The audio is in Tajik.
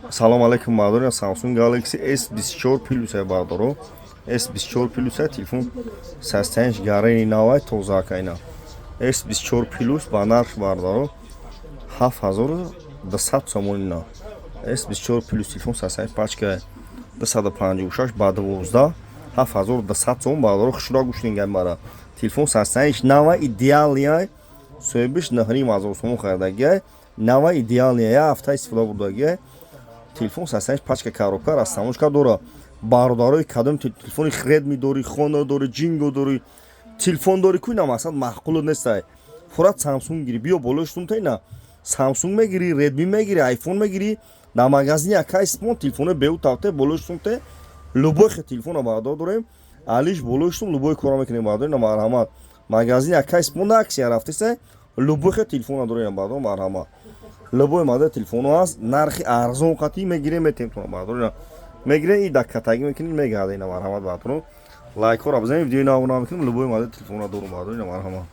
Салом алейкум, бардор. Samsung Galaxy S24 Plus ай, бардоро. S24 Plus ай, телефон состояниш гарени навай, тоза кайна. S24 Plus ба нарх, бардоро, 7200 сомони на. S24 Plus телефон состояниш пачка 256 ба 12, 7200 сом, бардоро. Хушро гӯш нингай мара. Телефон состояниш нава, идеальный, соҳибиш 9500 сомон харидагиай, нава, идеальный, як ҳафта истифода бурдагиай. Телефон состояниш пачка, коробка, растаможка дора. Бародарои, кадом телефони Редми дорӣ, Хонор дорӣ, Ҷинго дорӣ, телефон дорӣ ку, ина масалан маъқулот нестай, фурат Самсунг гирӣ, биё болои сумта, ина Самсунг мегирӣ, Редми мегирӣ, Айфон мегирӣ. Дар магазини Акай Спон телефони беу тавте болои сумте, любой хе телефона, бардор, дорем. Алиш болои сум любой кора мекунем, бардор. Ина марҳамат, магазини Акай Спон акция рафтеса, любой хе телефона дорем, бардор, марҳамат. Любой модел телефоно ҳаст, нархи арзон қатӣ мегирем, метем тона, бардор. Ина мегирем, и дар катагӣ мекунем, мегарда. Ина марҳамат, бардоро, лайкҳоро бизанем, видеои навона мекунем. Любой модел телефона дорум, бардор, ина марҳамат.